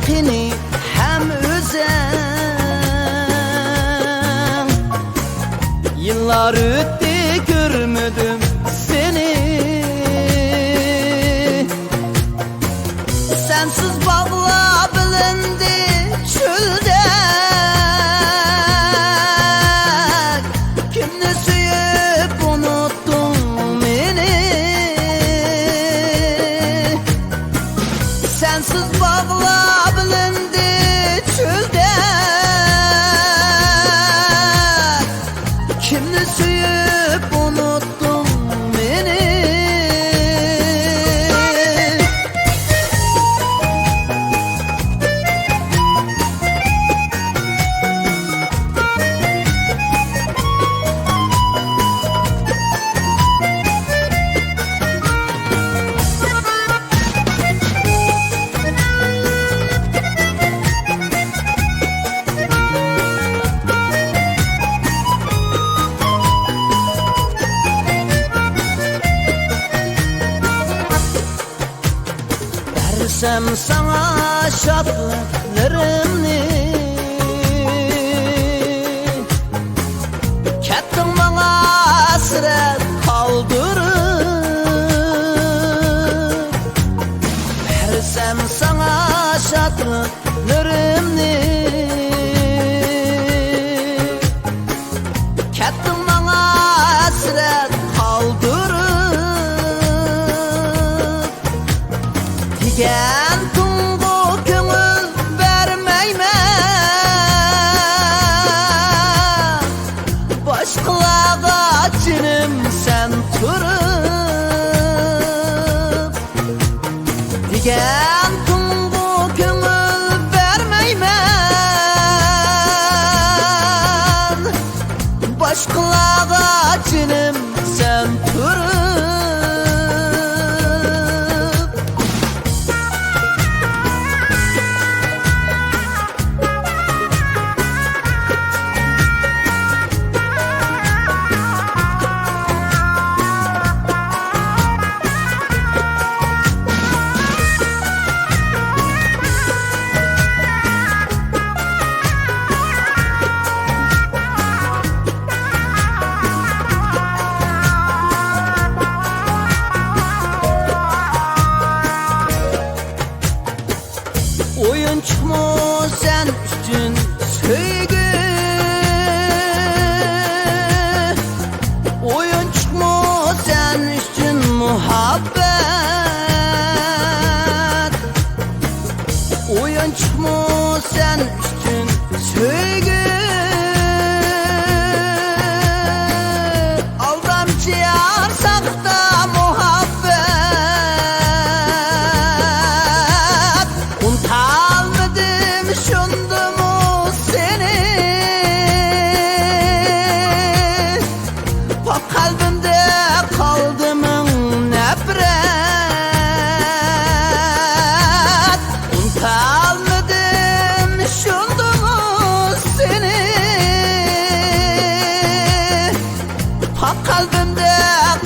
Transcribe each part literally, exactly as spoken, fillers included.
قېنى ھەم ئۆزۈڭ. يىللار ئۆتتى، كۆرمىدىم سېنى. سەنسىز باغلار بىلىندى چۆلدەك. كىمنى سۆيۈپ ئۇنۇتتۇڭ مېنى؟ سەنسىز باغلار بىلىندى چۆلدەك. كىمنى سۆيۈپ ئۇنۇتتۇڭ مېنى؟ بەرسەم ساڭا شادلىقلىرىمنى، كەتتىڭ ماڭا ھەسرەت قالدۇرۇپ. بەرسەم ساڭا شادلىق نۇرۇمنى، كەتتىڭ ماڭا ھەسرەت قالدۇرۇپ. دېگەنتىڭغۇ كۆڭۈل بەرمەيمەن باشقىلارغا جېنىم سەن تۇرۇپ. دېگەنتىڭغۇ كۆڭۈل بەرمەيمەن باشقىلارغا جېنىم سەن تۇرۇپ. ئويۇنچۇقمۇ سەن ئۈچۈن سۆيگۈ، ئويۇنچۇقمۇ سەن ئۈچۈن مۇھەببەت، ئويۇنچۇقمۇ سەن ئۈچۈن سۆيگۈ. ئالدامچى يار، ساختا مۇھەببەت. ئۇنتالمىدىم شۇندىمۇ سېنى. پاك قەلبىمدە قالدى مىڭ نەپرەت. ئۇنتالمىدىم شۇندىمۇ سېنى. پاك قەلبىمدە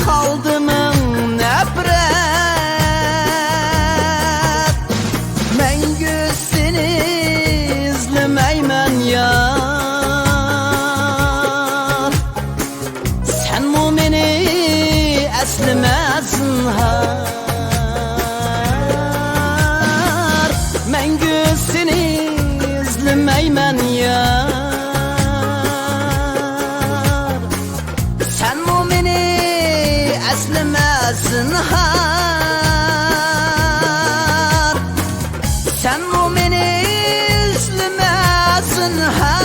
قالدى مىڭ نەپرەت. مەڭگۈ سېنى ئىزلىمەيمەن يار. سەنمۇ مېنى ئەسلىمە زىنھار. مەڭگۈ سېنى ئىزلىمەيمەن يار. سەنمۇ مېنى ئەسلىمە زىنھار. سەنمۇ مېنى ئىزلىمە زىنھار.